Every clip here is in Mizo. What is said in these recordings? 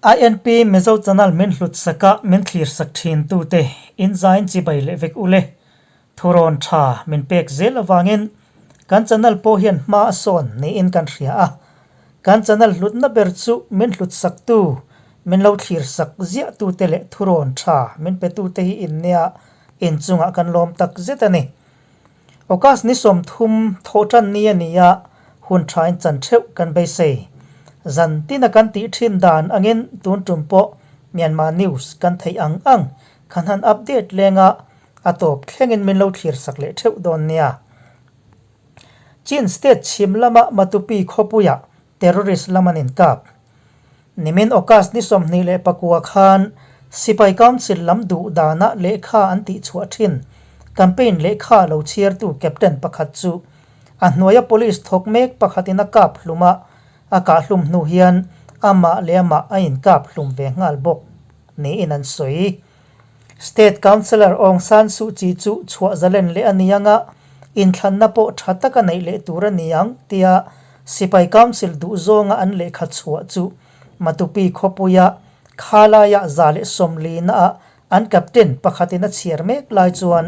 INP Mizo Channel min hlut sak a, min thlir sak thin tute in zain chibai leh vek ule. Thurawn tha min pek zel avangin kan channel pawh hian hma a sawn niin kan hria a. Kan channel hlutna ber chu min hlut sak tu, min lo thlir sak ziah tute leh thurawn tha min pe tute hi in nia inchungah kan lawm tak zet a ni. August ni 30 thawhtan ni a ni a, hun thain chan theuh kan beisei. Zan tina kan tih thin dan angin tun tum pawh Myanmar news kan theih ang ang kan han update leng a, a tawp thlengin min lo thlir sak leh theuh dawn nia. Chin state chhim lama Matupi khawpuiah terrorist lam an inkap. Nimin August ni 29 khan Sipai Council lam duh dana lehkha an tihchhuah thin campaign lehkha lo chhiartu captain pakhat chu a hnuaia police thawk mek pakhatin a kap hlum a, a kah hlum hnu hian amah leh amah a inkap hlum ve nghal bawk niin an sawi. State Councillor Aung San Suu Kyi chu chhuah zalen leh a ni ang a, inthlanna pawh tha taka neih leh tur a ni ang tia Sipai Council duh zawnga an lehkha chhuah chu Matupi khawpuia Khalaiah 140 ah an captain pakhatin a chhiar mek lai chuan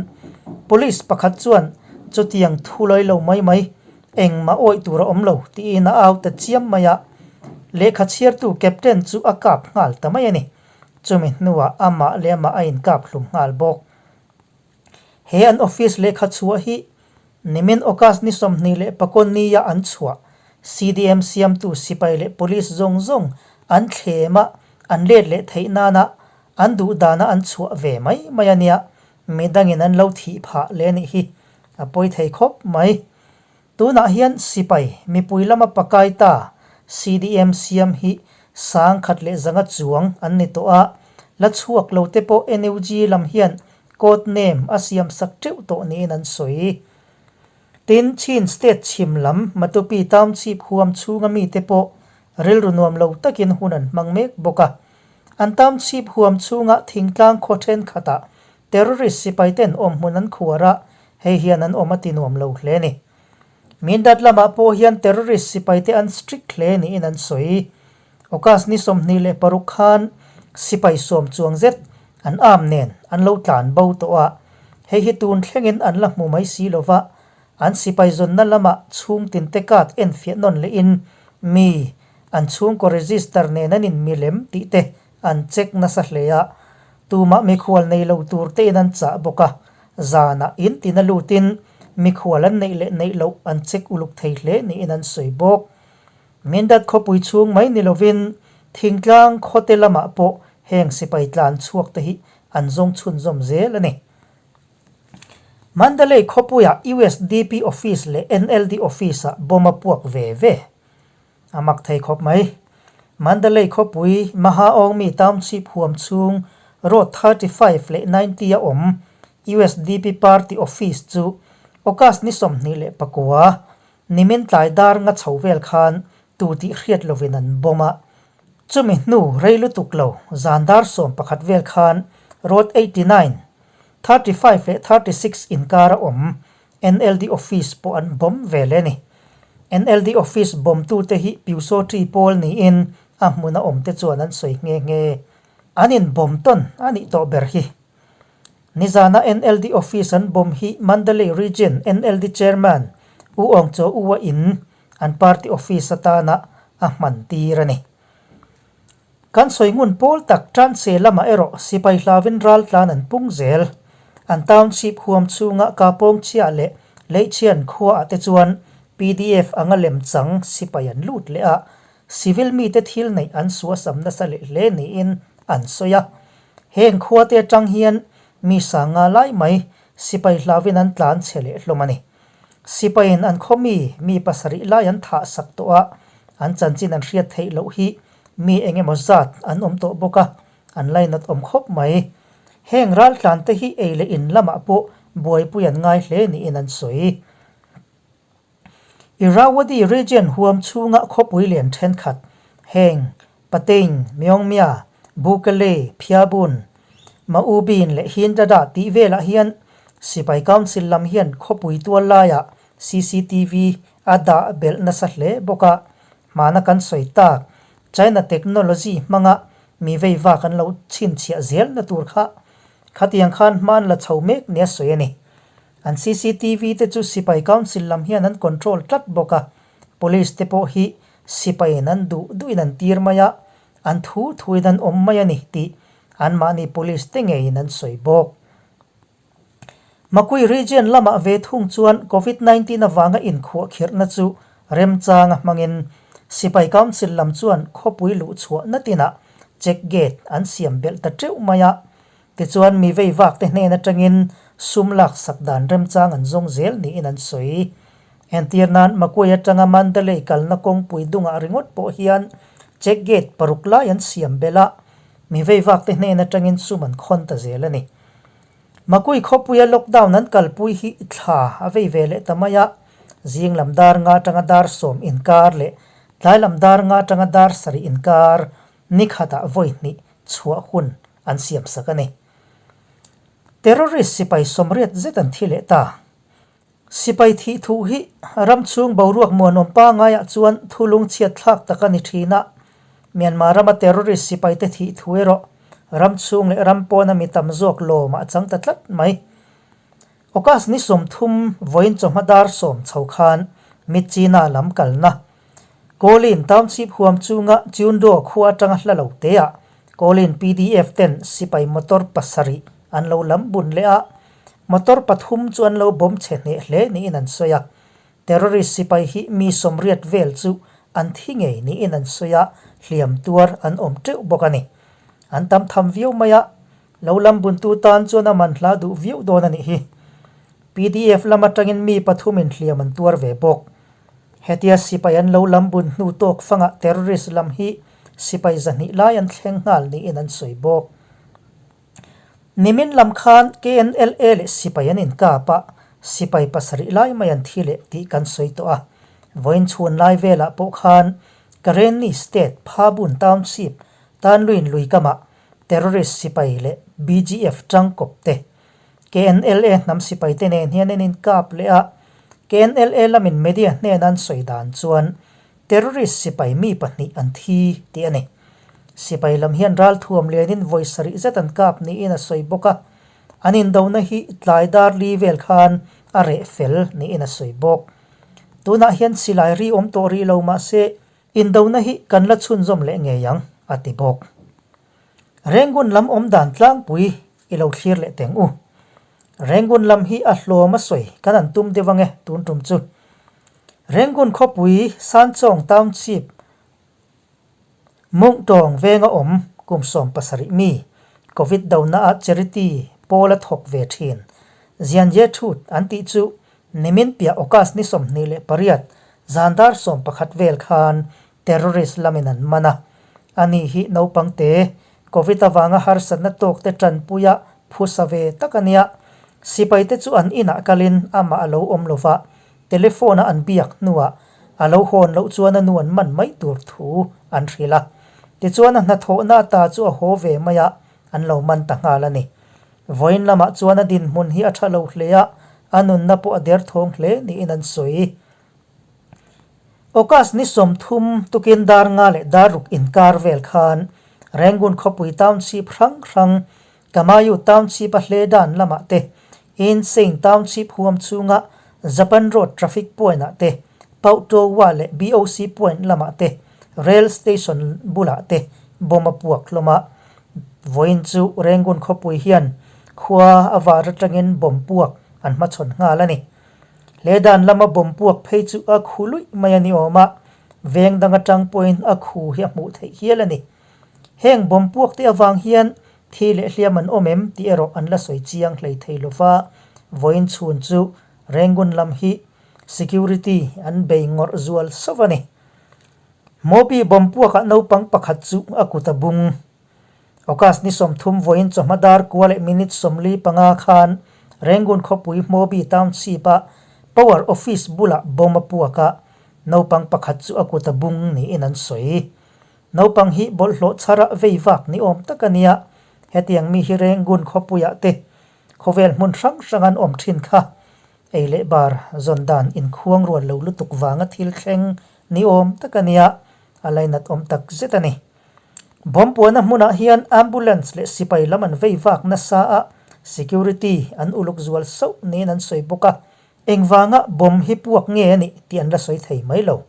Police pakhat chuan chutiang thu lawi lo mai mai engmah awih tur a awm lo tiin a au ta chiam mai a, lehkha chhiartu captain chu a kap nghal ta mai a ni. Chumi hnuah amah leh amah a inkap hlum nghal bawk. He an office lehkha chhuah hi nimin August ni 24 nia an chhuah CDM siamtu sipai leh police zawng zawng an thlem a, an let leh theih nana an duh dana an chhuah ve mai mai a nia, midangin an lo thih phah leh a nih hi a pawi thei khawp mai. Tunah hian sipai mipui lama pakai ta CDM siam hi 1100 chuang an ni tawh a, la chhuak lo te pawh NUG lam hian code name a siam sak teuh tawh niin an sawi. Tin, Chin state chhim lam Matupi township huam chhunga mite pawh rilru nuam lo takin hun an hmang mek bawk a. An township huam chhunga thingtlang khaw thenkhatah Terrorist sipaiten awmhmun an khuar a, hei hian an awm a ti nuam lo hle a ni. Mindat lamah pawh hian terrorist sipaite an strict hle niin an sawi. August ni 26 khan sipai sawm chuang zet an arm nen an lo tlan bo tawh a, hei hi tun thlengin an la hmu mai si lova, an sipai zawnna lamah chhungtin te card enfiah nawn lehin mi an chhungkaw register nen an inmilem tih te an check nasa hle a, tumah mikhual nei lo tur tein an chah bawk a, zanah in tina lutin mikhual an neih leh neih loh an check uluk thei hle niin an sawi bawk. Mindat khawpui chhung mai ni lovin thingtlang khawte lamah pawh heng sipai tlan chhuak te hi an zawng chhunzawm zel a ni. Mandalay khawpuiah USDP office leh NLD office-ah bomb a puak ve ve. A mak thei khawp mai. Mandalay khawpui Mahaawngmi Township huam chhung Road 35 leh 90 a awm USDP Party Office chu August ni 29 nimin tlai dar nga chho vel khan tu tih hriat lovin an bomb a. Chumi hnu rei lutuk lo zan dar 11 vel khan Road 89, 35 leh 36 inkar a awm NLD office pawh an bomb ve leh a ni. NLD office bomtute hi Pyusawṭi pawl niin a hmuna awmte chuan an sawi nghe nghe. An inbawm tawn a nih tawh ber hi. Nizana NLD office an bomb hi Mandalay Region NLD Chairman U Aung Chaw U-a in an party office atana a hman tir a ni. Kan sawi ngun pawl tak Tanse lamah erawh sipai hlauin raltlan an pung zel. An township huam chhunga Kapawngchhia leh Leichhian khuaah te chuan PDF anga lemchang sipai an lut leh a, civil mite thil neih an suasam nasa leh hle niin an sawi a. Heng khuate atang hian mi sanga lai mai sipai hlauin an tlan chhe leh hlawm a ni. Sipaiin an khaw mi, mi pasarih lai an thah sak tawh a, an chanchin an hriat theih loh hi mi eng emaw zat an awm tawh bawk a, an lainat awm khawp mai. Heng raltlan te hi ei leh in lamah pawh buaipui an ngai hle niin an sawi. Irrawaddy region huam chhunga khawpui lian thenkhat, heng Patein, Myongmya, Bukele, Phiabun, Maubin leh Hindada tih velah hian Sipai Council lam hian khawpui tual laiah cctv a dah belh nasa hle bawk a, hmana kan sawi tak China technology hmanga Mi vei vak an lo chhinchhiah zelna tur kha khatiang khan hma an la chho mek nia sawi a ni. An cctv te chu sipai council lam hian an control tlat bawk a, police te pawh hi sipaiin an duh duhin an tir mai a, an thu thuin an awm mai a ni tih anmahni police te ngeiin an sawi bawk. Makui region lamah ve thung chuan Covid 19 avanga inkhuahkhirhna chu remchanga hmangin Sipai Council lam chuan khawpui luhchhuahna tinah check gate an siam belh ta teuh mai a. Tichuan mi vei vak te hnen atangin sum laksak dan remchang an zawng zel niin an sawi. Entir nan Makui atanga Mandalay kalna kawngpui dungah ringawt pawh hian check gate paruk lai an siam belh a, mi vei vak te hnen atangin sum an khawn ta zel a ni. Makui khawpuia lockdown an kalpui hi thla a vei ve leh ta mai a, zing lam dar nga atanga dar sawm inkar leh tlai lam dar nga atanga dar sarih inkar ni khatah vawi hnih chhuah hun an siam sak a ni. Terrorist sipai sawmriat zet an thi leh ta. Sipai thih thuh hi ram chhung boruak muanawm pangaiah chuan thu lungchhiat thlak tak a ni thin a. Myanmar rama terrorist sipaite thih thu erawh ram chhung leh ram pawna mi tam zawk lawmah a chang ta tlat mai. August ni 30 vawiin chawhma dar sawm chho khan Myitkyina lam kalna Kawlin Township huam chunga Chiundo khua atanga hla lo teah Kawlin PDF ten sipai motor pasarih an lo lam bun leh a, motor pathum chu an lo bawm chhe hneh hle niin an sawi a. Terrorist sipai hi mi sawmriat vel chu an thi ngei niin an sawi a, hliam tuar an awm teuh bawk a ni. An tam tham viau mai a, lo lam buntu tan chuan a man hla duh viau dawn a nih hi. PDF lam atangin mi pathumin hliam an tuar ve bawk. Hetia sipai an lo lam bun hnu tawk fangah terrorist lam hi sipai zahnih lai an thleng nghal niin an sawi bawk. Nimin lam khan KNLA leh sipai an inkap a, sipai pasarih lai mai an thi leh tih kan sawi tawh a. Vawiin chhun lai velah pawh khan Karenni State Phabun Township Tanluin lui kamah terrorist sipai leh BGF tangkawp te KNLA hnam sipai te nen hian an inkap leh a. KNLA lamin media hnena an sawi dan chuan Terrorist sipai mi pahnih an thi tih a ni. Sipai lam hian ralthuam lianin vawi sarih zet an kap niin a sawi bawk a, an indona hi tlai dar li vel khan a reh fel niin a sawi bawk. Tunah hian silai ri awm tawh rih lo mah se indona hi kan la chhunzawm leh ngei ang, a ti bawk. Rengun lam awm dan tlangpui i lo thlir leh teng u. Rengun lam hi a hlawm a sawi kan an tum deuh ange tun tum chu. Rengun khawpui Sanchawng Township Mungtawng venga awm kum 70 mi Covid dona ah charity pawl a thawk ve thin Zianye Thut an tih chu nimin piah August ni 28 zan dar 11 vel khan Terrorist lamin an man a, ani hi naupang te Covid avanga harsatna tawk te tanpuia phusa ve tak a nia. Sipai te chu an inah kalin amah a lo awm lova, telephone a an biak hnuah a lo hawn loh chuan a nu an man mai tur thu an hrilh a. Tichuan a hnathawhna ata chu a haw ve mai a, an lo man ta nghal a ni. Vawiin lamah chuan a dinhmun hi a tha lo hle a, a nunna pawh a derthawng hle niin an sawi. August ni 30 tukin dar nga leh dar ruk inkar vel khan Rangoon khawpui township hrang hrang Kamayu township a Hledan lamah te, Insein township huam chhunga Japan Road traffic point ah te, Pautowa leh BOC point lamah te, rail station bulah te bomb a puak hlawm a. Vawiin chu Rangoon khawpui hian khua a var atangin bomb puak an hmachhawn nghal a ni. Hle dan lama bomb puak phei chu a khu luih mai a ni awm a, veng dang atang pawhin a khu hi a hmuh theih hial a ni. Heng bomb puak te avang hian thi leh hliam an awm em tih erawh an la sawi chiang hlei thei lo va, vawiin chhun chu Rangoon lam hi security an bei ngawrh zual sauh a ni. Mobi bomb puakah naupang pakhat chu a kut a bung. August ni 30 vawiin chawhma dar kua leh minute 45 khan Rangoon khawpui Hmawbi Township-a Power Office bulah bomb a puak a, naupang pakhat chu a kut a bung niin an sawi. Naupang hi bawlhhlawh chhara vei vak ni awm tak a nia, hetiang mi hi Rangoon khawpuiah te khawvel hmun hrang hrang an awm thin kha ei leh bar zawn dan inkhuang rual lo lutuk vanga thil thleng ni awm tak a nia, a lainat awm tak zet a ni. Bomb puahna hmunah hian ambulance leh sipai lam an vei vak nasa a, security an uluk zual sauh niin an sawi bawk a, engvanga bomb hi puak nge a nih tih an la sawi thei mai lo.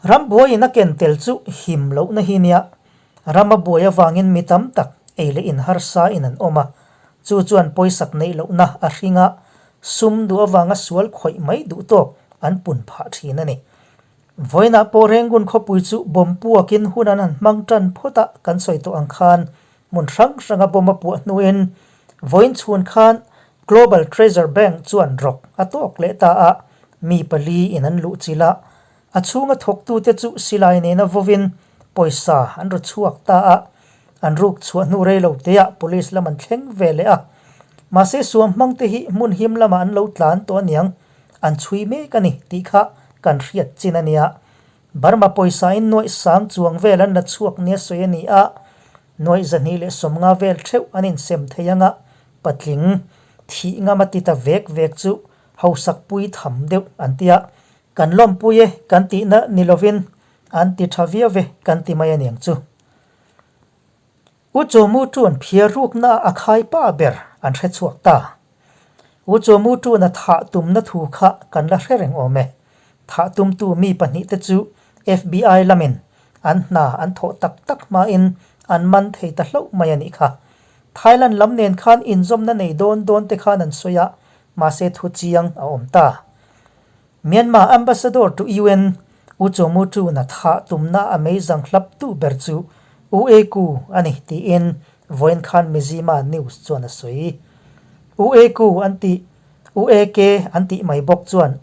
Ram buaiin a ken tel chu him lohna hi nia, ram a buai avangin mi tam tak ei leh in harsa in an awm a, chu chuan pawisak neih lohna a hring a, sum duh avanga sual khawih mai duh tawk an pun phah thin a ni. Vawiinah pawh Rengun khawpui chu bomb puakin hun an han hmang tan phawt a, kan sawi tawh ang khan hmun hrang hranga bomb a puah hnuin vawiin chhun khan Global Treasure Bank chuan rawk a tawk leh ta a, mi pali in an luh chilh a, a chhunga thawktute chu silai nena vawin pawisa an raw chhuak ta a, an ruk chhuah hnu rei lo teah police lam an thleng ve leh a, mahse suam hmangte hi hmun him lamah an lo tlan tawh aniang. An chhui mek a ni tih kha kan hriat chin a nia. Burma pawisa in nuaih sang chuang vel an la chhuak nia sawi a ni a, nuaih 250 vel theuh an insem thei anga patling thih ngam a ti ta vek vek chu hausak pui tham deuh an ti a. Kan lawmpui e kan tihna ni lovin an ti tha viau e kan ti mai a niang chu. U Chawmu chuan phiar rukna a khai pa ber an hre chhuak ta. U Chawmu chuan a thah tumna thu kha kan la hre reng awm e. Thah tumtu mi pahnihte chu FBI lamin an hna an thawh tak tak hmain an man thei ta hlauh mai a nih kha. Thailand lam nen khan inzawmna nei dawn dawn te khan an sawi a, mahse thu chiang a awm ta. Myanmar Ambassador to UN, U Kyaw Mu Tun a thah tumna a meizang hlaptu ber chu U Ei Ku a ni tiin vawiin khan Mizzima News chuan a sawi. U Ei Ku an tih, U Ei Ke an tih mai bawk chuan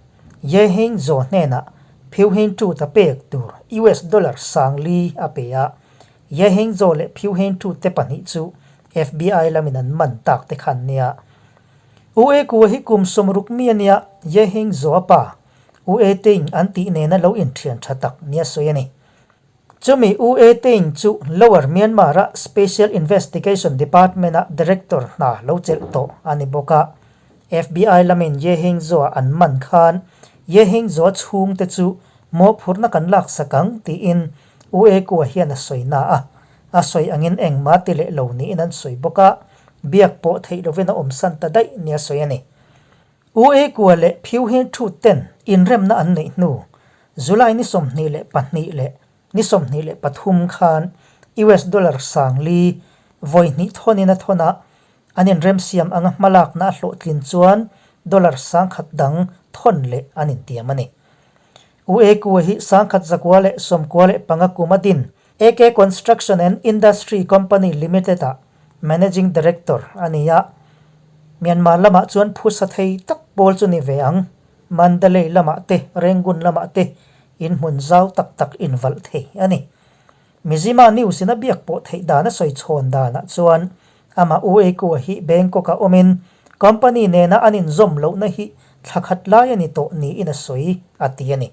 Ye Hein Zaw hnenah Phyu Hein Tut a pek tur US dollar 4000 a pe a, Ye Hein Zaw leh Phyu Hein Tut te pahnih chu FBI lamin an man tak te khan nia. U E Kua hi kum 60 mi a nia, Ye Hing Zaw pa, U E Teing an tih nena lo inthian tha tak nia sawi a ni. Chumi U E Teing chu Lower Myanmar-a Special Investigation Department-a Director hna lo chelh tawh a ni bawk a. FBI lamin Ye Hing Zaw an man khan Ye Hing Zaw chhungte chu mawhphurhna kan laksak ang tiin U E Kua hian a sawi na a. A sawi angin engmah ti leh lo niin an sawi bawk a, biak pawh theih lovin a awmsan ta daih nia sawi a ni. U E Kua leh Phyu Hein Htut ten inremna an neih hnu, July ni 22 leh ni 23 khan US dollar 4000 vawi hnih thawnin a thawn a, an inremsiam anga hmalakna a hlawhtlin chuan dollar 10,000 dang thawn leh an intiam a ni. U E Kua hi 1995 kum a din AK Construction and Industry Company Limited-ah Managing Director a ni a, Myanmar lamah chuan phusa thei tak pawl chu ni ve ang. Mandalay lamah te, Rangoon lamah te inhmun zau tak tak invalh thei a ni. Mizzima News-in a biak pawh theih dan a sawi chhawn danah chuan amah U E Kua hi Bangkok-ah awmin company nena an inzawm lohna hi thla khat lai a ni tawh niin a sawi a ti a ni.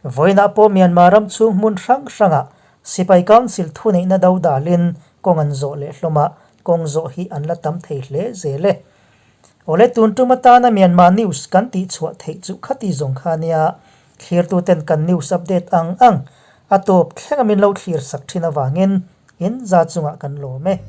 Vawiinah pawh Myanmar ram chhung hmun hrang hrangah Sipai Council thuneihna do dalin kawng an zawh leh hlawm a, kawng zawh hi an la tam thei hle zel e. Awle tun tum atana Myanmar news kan tihchhuah theih chu khati zawng kha nia, thlirtuten kan news update ang ang a tawp thlenga min lo thlir sak thin avangin in za chungah kan lawm e.